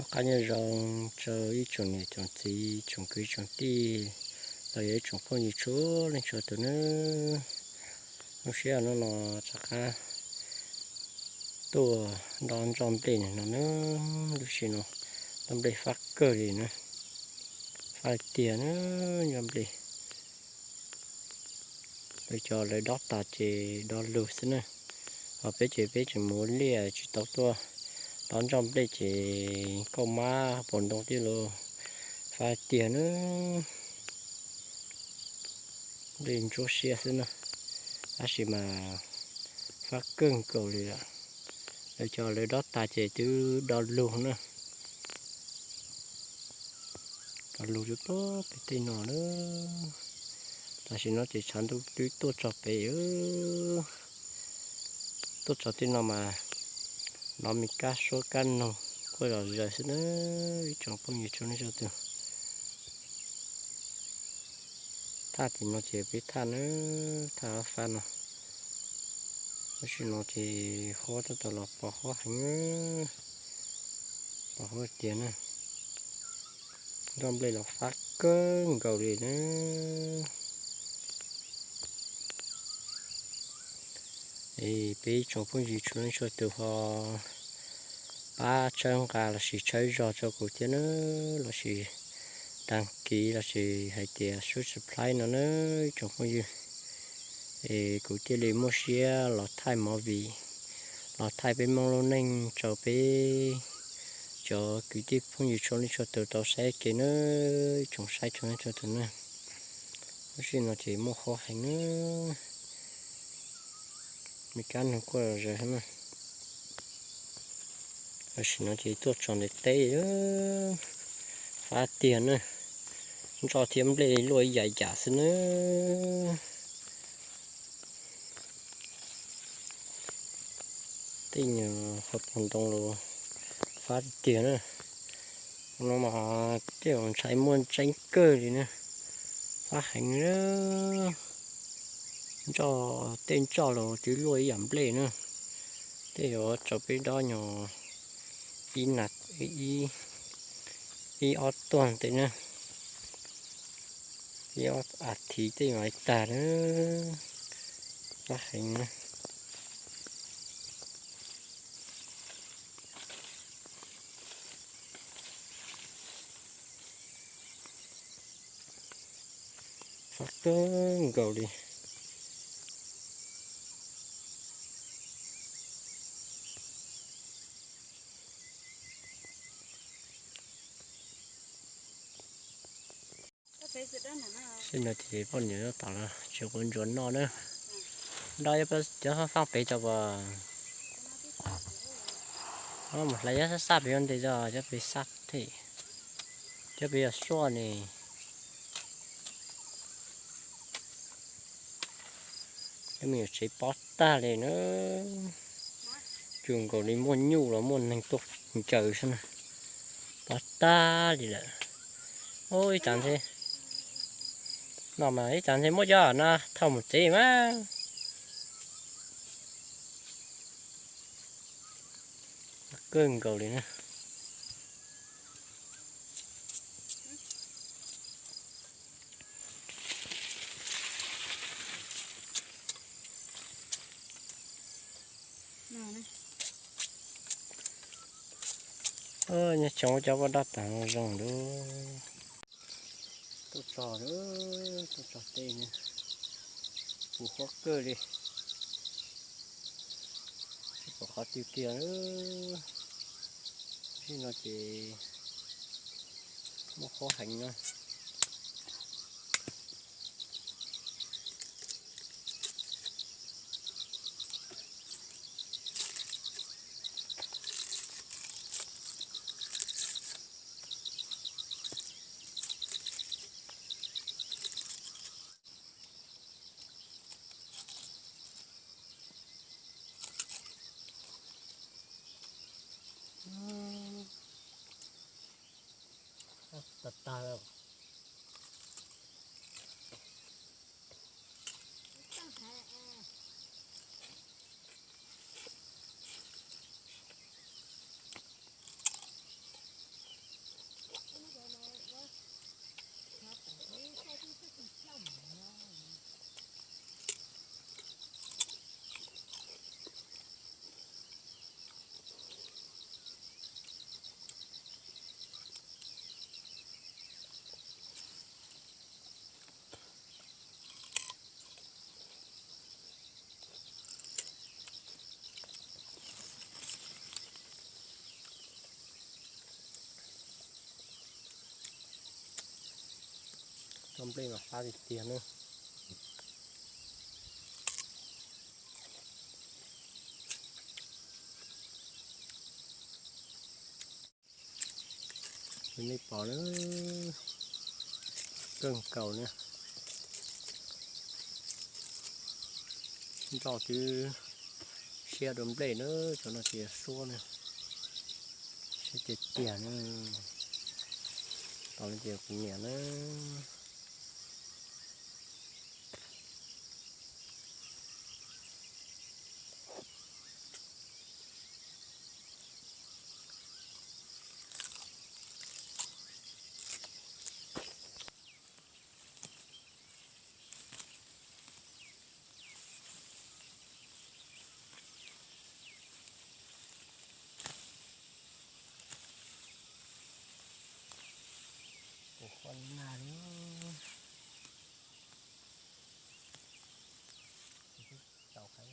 Qab nyob zoo rau ib tsoom niam tsoom txiv, tsoom kwv tsoom tij, los yog ib tsoom phooj ywg txhua leej txhua tus nawb. Lub sij hawm no no rov qab tuaj dob nroj nplej no nawb. Lub sij hawm no nroj nplej fab kawg li na, fab tiag na, nroj nplej. Lawv cov lawv dob tas ces dob lug xwb na. Ho peb ces peb tseem mus ua liaj tsis tau tuaj dob nroj nplej ces kauj mab puas ntoo tij los fab tiag na. Nplej ntsuab siab xwb na, tab sis mas fab kawg nkaus li lawm. Lawv cov lawv dob tas ces twb dob lug na. Dob lug twb pem tej no na. Tam sim no ces tshav ntuj twb tuaj txog pem, tuaj txog tej no mas hnov me kab suab kab noog quaj zom zaws xwb na, ib tsoom phooj ywg txhua leej txhua tus. Thaj tim no ces peb thaj na, thaj fab no. Lub sij hawm no ces huab tab tom los pos huab heev, pos huab tiag na. Nroj nplej los fab kawg nkaus li na. Es peb ib tsoom phooj ywg txhua leej txhua tus ho pab txhawb nqa lossis txhawb zog rau kuv thiab na, lossis dag kiv lossis hais tias subscribe no na ib tsoom phooj ywg. Es kuv thiaj li muaj siab los thaij movie, los thaij peb Hmoob lub neej rau peb cov kwv tij phooj ywg txhua leej txhua tus tau saib kev na, ib tsoom saib txhua leej txhua tus na. Lub sij hawm no ces muaj huab heev na, me kab noog quaj zom zaws na. Tam sim no ces tuaj txog nram teb, fab tiag na, nroj thiab nplej luaj ib yam yam xwb na. Tej nyuag hauv paus ntoo los fab tiag tiag na. No mas tej zaum ntshai muaj tseeb kawg li na, fab heev na. Nroj, tej nroj los twb luaj ib yam nplej na. Tej zaum tsaus peb dob nyuag ib na, ib ob tuag ntawd na, ib ob as thiv tej zaum tag na, fab heev na. Fab kawg nkaus li. Xij no ces poj niam nyob tom los tsis quav ntsuas noj na. Nroj cov fab pem tso as. Mus hlais cov xab xab pem ua ntej tso, cov pem xab thiab, cov pem yog suab ne. Cov me nyuam tsev pob tag li na, cuag nkaus li muaj nyuj los muaj neeg tuaj ncaws xwb na, pob tag li lawm. Ib tsam ntshe, no mas ib tsam ntshe muab cov no thauj mus tsev mas. Kawg nkaus li na. Nyob tsoo cov paj dab tas zoo lawm. Tuaj txog, tuaj txog tej no, puv huab kawg li, tsis pom qhov twg kiag. Tib no ces muaj huab heev na. Tag tag. Nplej mas qab tiag tiag na. Nej pom na, keej kaus na. Nroj twb siab dua nplej na, cov no ces suab na. Siab tiag tiag na. Tos no ces kuv niam na. Kuv qhuav nag li, tau qab.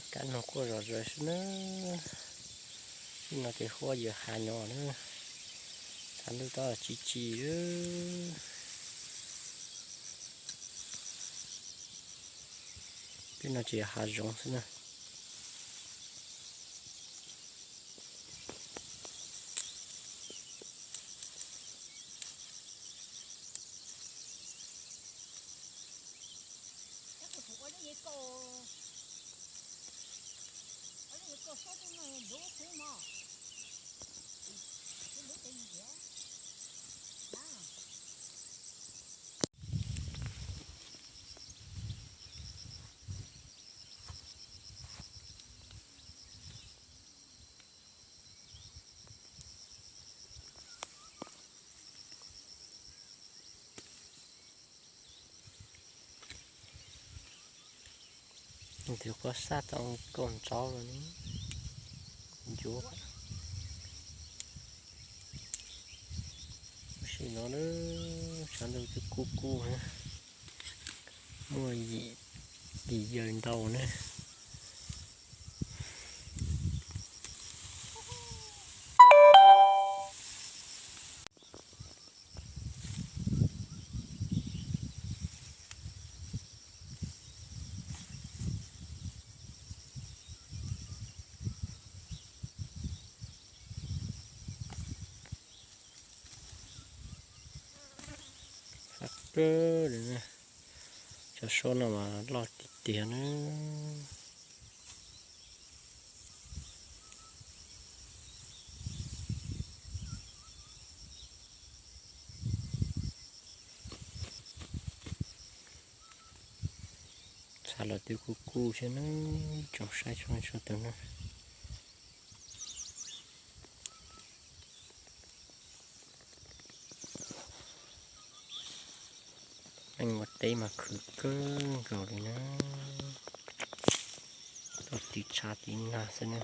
Kab noog quaj zom zaws xwb na. Tej no ces huab yawm hav nyob na. Tshav ntuj tab tom tsim tsim. Tej no ces hav zoov xwb na. Tus quab sab tau kaum ntsaub lawm ne. Ncuav. Tam sim no na, tshav ntuj twb kub kub na, muaj yim, yim yawg ntau na. Kawg li na, cov suab no mas loj tiag tiag na. Txha los twb kuj kuj thiab na, tsoom saib tsoom sawv daws na. Neeg ua teb mas khwv kawg nkaus li na, tuaj tiv tshav tiv nag xwb na.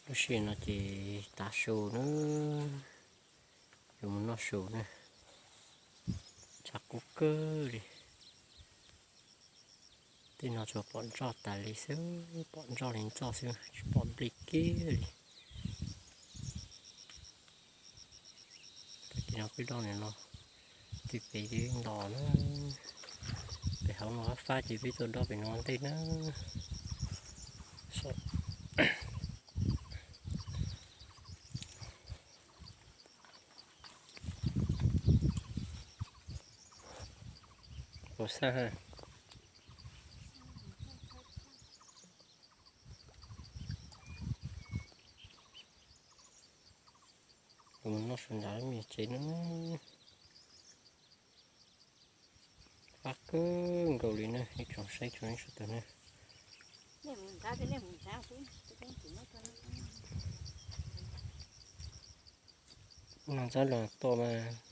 Lub sij hawm no ces tav su na, yuav mus noj su na, tshav kub kawg li. Tej no tsuas pom ntsoj tas li xwb, pom ntsoj li ntsoj xwb, tsis pom nplej kiag li. Tag kis no peb dob ntawm no, twb peb twb nto na, pem hauv no fab fab ces peb tuaj dob pem no ntej na. Puas xaj ha? Mus noj su nrad me tsev no, fab kawg nkaus li na ib tsoom saib tsoom sawv daws na. Noj ntxaib los tuaj mas